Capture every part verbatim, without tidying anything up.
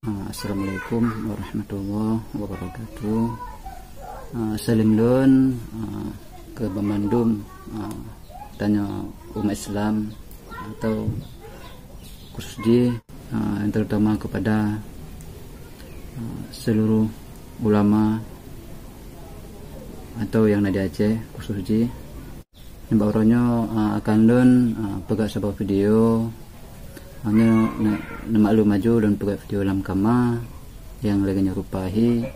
Ah, Assalamualaikum warahmatullahi wabarakatuh. Ah, saleuem lôn, ah, keu banmandum, ah, tanyoe umat Islam atau khusus jih, ah, yang terutama kepada, ah, seluruh ulama atau yang na di Aceh khusus jih. Nibak uroe nyoe, ah, akan lôn, ah, peugah saboh video. Ah, nyoe ne-, neumaklum laju lôn peugah video lam kama nyang lagée nyoe rupa hi.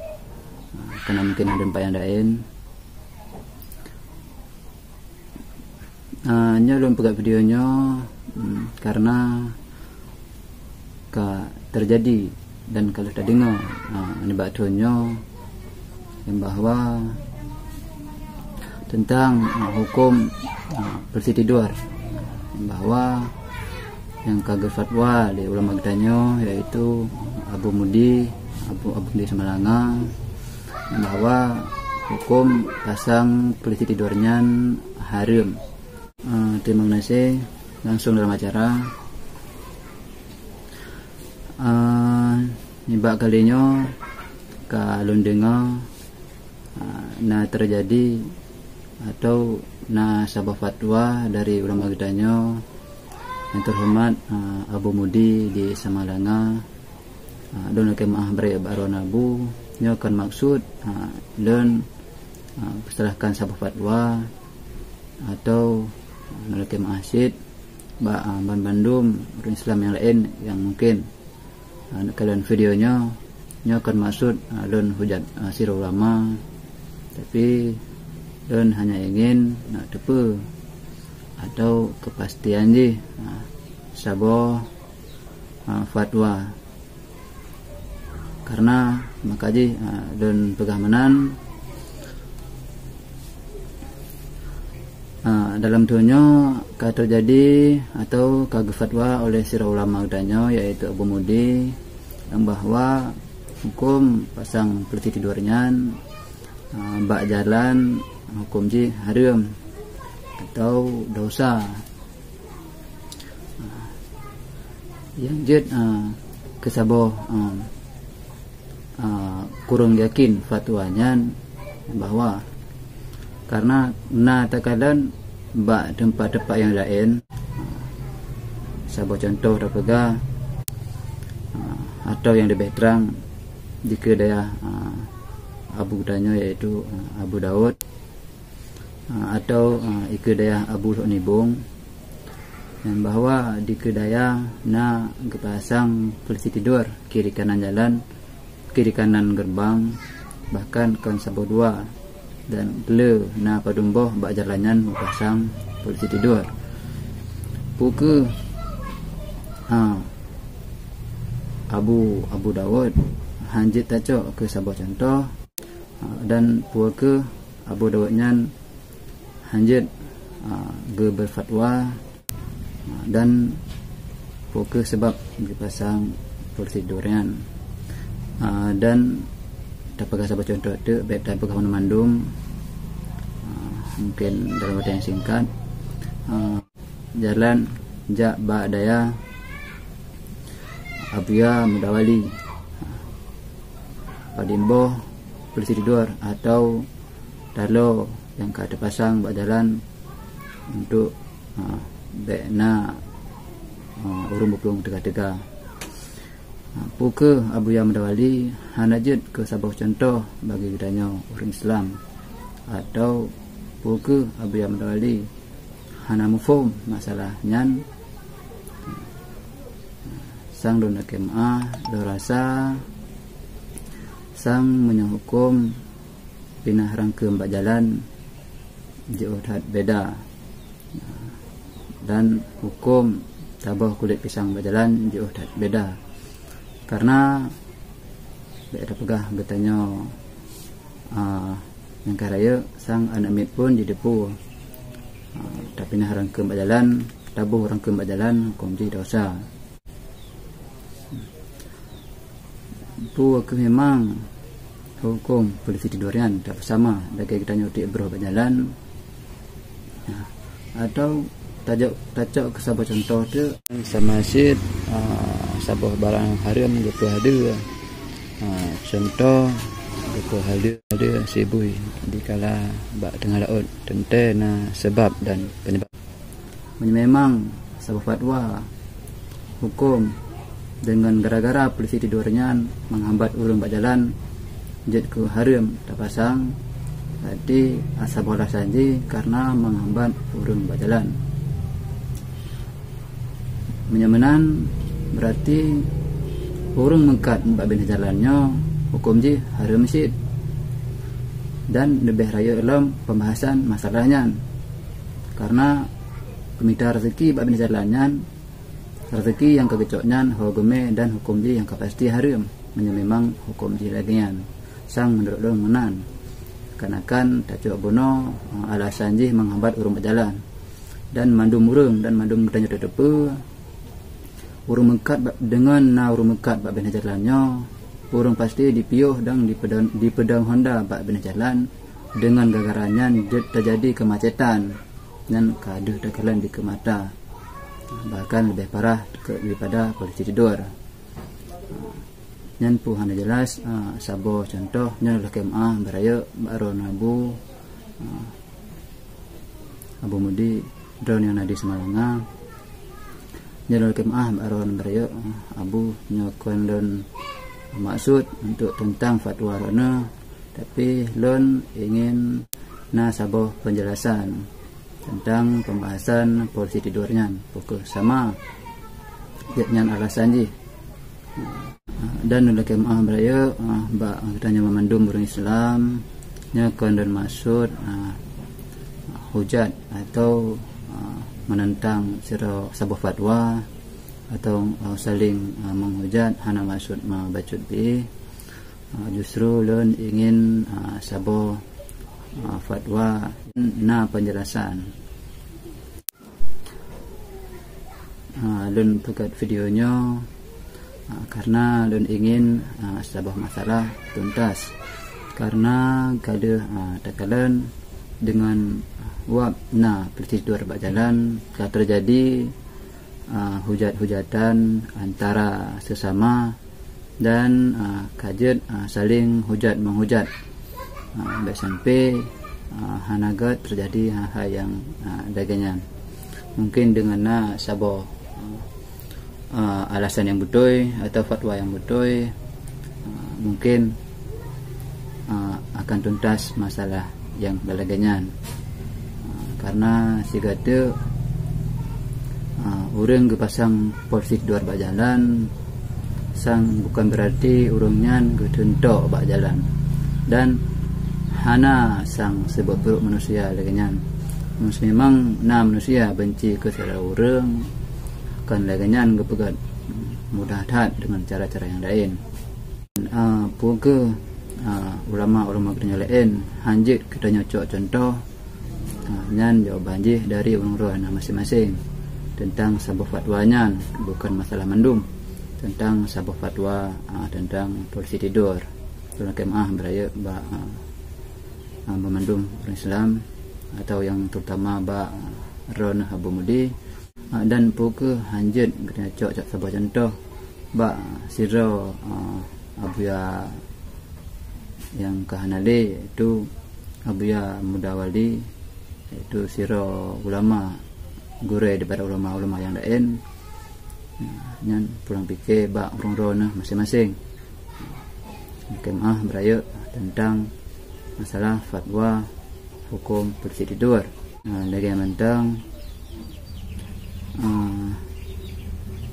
Ah, karena mungkin ada tempat yang lain. Ah, nyoe lôn peugah video nyoe, hmm, karena ka terjadi dan ka lheueh tadeungoe, ah, nibak thon nyoe, yang bahwa tentang, ah, hukum, ah, perselisihan tidur, yang bahwa yang ka geufatwa lé ulama geutanyoe, yaitu Abu Mudi, Abu, Abu Mudi Samalanga, yang bahwa hukum pasang perselisihan tidur nyan hareuem. Ah, terima kasih. Langsung dalam acara. Ah, nibak kali nyoe ka lôn deungoe, ah, na terjadi atau na saboh fatwa dari ulama geutanyoe yang terhormat, ah, Abu Mudi di Samalanga. Ah, lôn lakée meu'ah bri bak droeneuh Abu, nyoe kon maksud, ah, lôn, ah, peusalahkan saboh fatwa atau, ah, lôn lakée meu'ah cit bak, ah, banmandum ureuëng Islam nyang laén nyang mungkin, ah, neuk kalon video nyoe. Nyoe kon maksud, ah, lôn hujat, ah, sidroe ulama, tapi lôn hanya ingin neuk teupeue atau keupastian jih, ah, saboh, ah, fatwa. Karena maka jih, ah, lôn peugah meunan, ah, dalam thon nyoe ka terjadi atau ka geufatwa oleh sidroe ulama geutanyoe, yaitu Abu Mudi, yang bahwa hukum pasang perselisihan tidur nyan, ah, bak jalan hukum jih hareuem atau dosa. Ah, nyang jeuet, ah, keu saboh, ah, ah, kureueng yakin fatwa nyan bahwa karena na takalon bak teumpat-teumpat nyang laén, saboh cuntoh tapeugah, ah, atau nyang leubeh trang dikeue dayah, ah, Abu geutanyoe, yaitu, ah, Abu Daud, ah, atau, ah, ikeue dayah Abu Lhok Nibong, dan bahwa dikeue dayah na geupasang polisi tidur kiri kanan jalan, kiri kanan gerbang, bahkan kon saboh dua, dan le na padum boh bak jalan nyan meupasang polisi tidur. Peu kheueh, ha, Abu, Abu Daud hanjeuet tacok keu saboh cuntoh, ha, dan peu kheueh Abu Daud nyan hanjeuet, ah, geubeufatwa, ah, dan peu kheueh sabab geupasang polisi tidur nyan. Ah, dan tapeugah saboh cuntoh teuk, bék tapeugah mandum-mandum, ah, mungkin dalam waktu nyang singkat. Ah, jalan jak bak dayah Abuya Mudawali. Padum boh polisi tidur atau taloe nyang ka teupasang bak jalan untuk, ha, bék na, ha, ureuëng beuplueng teuga-teuga. Ha, peu kheueh Abuya Mudawali hana jeuet keu saboh cuntoh bagi geutanyoe ureuëng Islam, atau peu kheueh Abuya Mudawali hana muphom masalah nyan? Sang lôn lakée meu'ah, lôn rasa sang meunyoe huköm pinah rangkeum bak jalan jiôh that beda, dan huköm taboh kulét pisang bak jalan jiôh that beda. Karena bék tapeugah geutanyoe, a, nyang ka rayeuk, sang aneuk miet pun jiteupeue, a, tapinah rangkeum bak jalan, taboh rangkeum bak jalan, huköm jih desya. Peu kheueh memang huköm polisi tidur nyan tapeusama lagée geutanyoe tiek broh bak jalan, nah, atau tajok, tacok keu saboh cuntoh teuk, sama cit, a, Saboh barang hareuem geupeuhaleue. Ha, cuntoh, geupeuhaleue, haleue sibui dikala bak teungoh laôt, teuntée na seubab dan peunyeubab. Meunyoe memang saboh fatwa huköm deungon gara-gara polisi tidur nyan meuhambat ureuëng bak jalan jeuet keu hareuem tapasang, berarti saboh alasan jih karena meuhambat ureuëng bak jalan. Meunyoe meunan, berarti ureuëng meukat bak binéh jalan nyoe huköm jih hareuem cit. Dan leubeh rayeuk lom pembahasan masalah nyan. Karena peumita rezeki bak binéh jalan nyan, rezeki nyang ka geucok nyan ho geumé dan huköm jih nyang ka pasti hareuem, meunyoe memang huköm jih lagée nyan. Sang meunurot lôn meunan. Kareuna kan tacok bunoe, eh, alasan jih meuhambat ureuëng bak jalan. Dan mandum ureuëng dan mandum geutanyoe tateupeue, ureuëng meukat bak, deungon na ureuëng meukat bak binéh jalan nyoe, ureuëng pasti dipiôh dan dipeudong, dipeudong honda bak binéh jalan, deungon gara-gara nyan jeuet teujadi keumacetan, nyan ka deuh takalon dikeue mata, bahkan leubeh parah ke-, daripada polisi tidur. Nyan peue hana jeulaih, ah, saboh cuntoh, nyan lôn lakée meuáh beurayeuk bak droeneuh Abu, ah, Abu Mudi, droeneuh nyang na di Samalanga. Nyan lôn lakée meuáh bak droeneuh beurayeuk, ah, Abu, nyoe kon lôn maksud untuk teuntang fatwa droeneuh, tapi lôn ingin na saboh penjelasan teuntang pembahasan polisi tidur nyan, peu kheueh sama jeuet nyan alasan jih. Dan lôn lakée meuáh beurayeuk, ah, bak geutanyoe banmandum ureuëng Islam, nyoe kon lôn maksud, ah, hujat atau, ah, menentang sidroe saboh fatwa atau, ah, saling, ah, menghujat, hana maksud meubacut pih. Ah, justru lôn ingin, ah, saboh, ah, fatwa na penjelasan. Ah, lôn peugét video nyoe, ah, karena lôn ingin, ah, saboh masalah tuntas. Karena ka deuh, ah, takalon deungon wab na polisi tidur bak jalan ka teujadi, ah, hujat-hujatan antara sesama dan, ah, ka jeuet, ah, saling hujat-menghujat. Ah, bék sampai, ah, hana gét teujadi hal-hal nyang, ah, lagée nyan. Mungkin deungon na saboh, ah, ah, alasan nyang beutôi atau fatwa nyang beutôi, ah, mungkin, ah, akan tuntas masalah nyang lagée nyan. Ah, karena sigoe teuk, ah, ureuëng geupasang polisi tidur bak jalan, sang bukan berarti ureuëng nyan geuteuntôk bak jalan. Dan hana sang seubuet brôk manusia lagée nyan. Meunyoe memang na manusia benci keu sidroe ureuëng, kon lagée nyan geupeugét, mudah that deungon cara-cara nyang laén. Ah, peu kheueh, ah, ulama-ulama geutanyoe laén hanjeuet geutanyoe cok cuntoh, ah, nyan jawaban jih dari ureuëng droeneuh maséng-maséng teuntang saboh fatwa nyan, bukan masalah mandum teuntang saboh fatwa, ah, teuntang polisi tidur. Lôn lakée meuáh beurayeuk bak, ah, ah, banmandum ureuëng Islam atau nyang terutama bak, ah, droeneuh Abu Mudi. Ah, dan peu kheueh hanjeuet geutanyoe cok, cok saboh cuntoh bak sidroe, ah, Abuya nyang ka hana lé, yaitu Abuya Muda Wali, yaitu sidroe ulama gurée daripada ulama-ulama nyang laén. Nah, nyan pulang pike bak ureuëng droeneuh maséng-maséng. Lakée meuáh beurayeuk teuntang masalah fatwa huköm polisi tidur. Ah, lagée mantong, ah,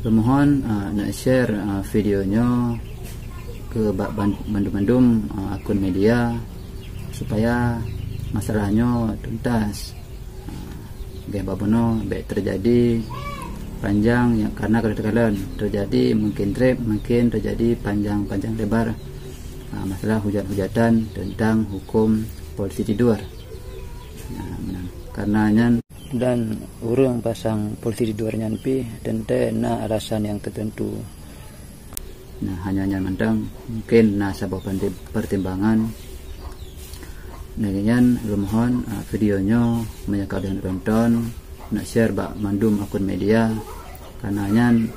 lôn mohon, ah, neuk share, ah, video nyoe keu bak ban-, bandum-bandum, ah, akun media supaya masalah nyoe tuntas. Ah, lagée bak bunoe bék teujadi panjang, nyang karena ka lheueh takalon teujadi mungkin treb, mungkin teujadi panjang-panjang lebar, ah, masalah hujat-hujatan teuntang huköm polisi tidur. Nah, meunan. Karena nyan dan ureuëng pasang polisi tidur nyan pih teuntée na alasan nyang teuteuntu. Nah, hanya nyan mantong mungkin na saboh perti-, pertimbangan. Lagée nyan lôn mohon, ah, video nyoe meunyoe ka lheueh neutonton, neuk share bak mandum akun media. Karena nyan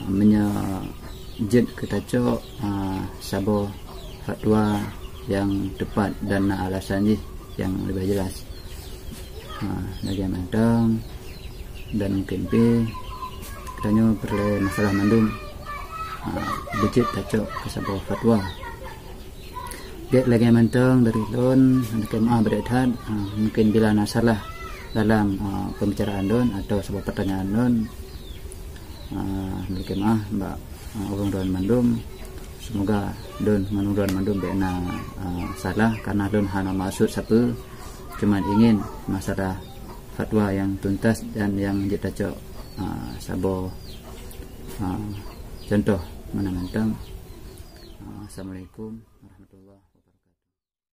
Meunyoe jeuet keu tacok, ah, saboh fatwa nyang teupat dan na alasan jih nyang leubeh jelas. Ah, lagèe mantong dan mungkin pih tanyoe peureulèe masalah mandum, ah, beujeuet tacok keu saboh fatwa. Gèt lagèe mantong dari lôn, lakèe meu'ah brat that, ah, mungkin bila na salah dalam, ah, pembicaraan lôn atau saboh pertanyaan lôn, ah, lakèe meu'ah bak, ah, ureueng droen mandum. Semoga lôn ngon ureueng droen mandum bèk na, ah, salah, karena lôn hana maksud sapeue, cuman ingin masalah fatwa nyang tuntas dan nyang jeuet tacok, ah, saboh, ah, contoh meunan mantong. Ah, assalamualaikum.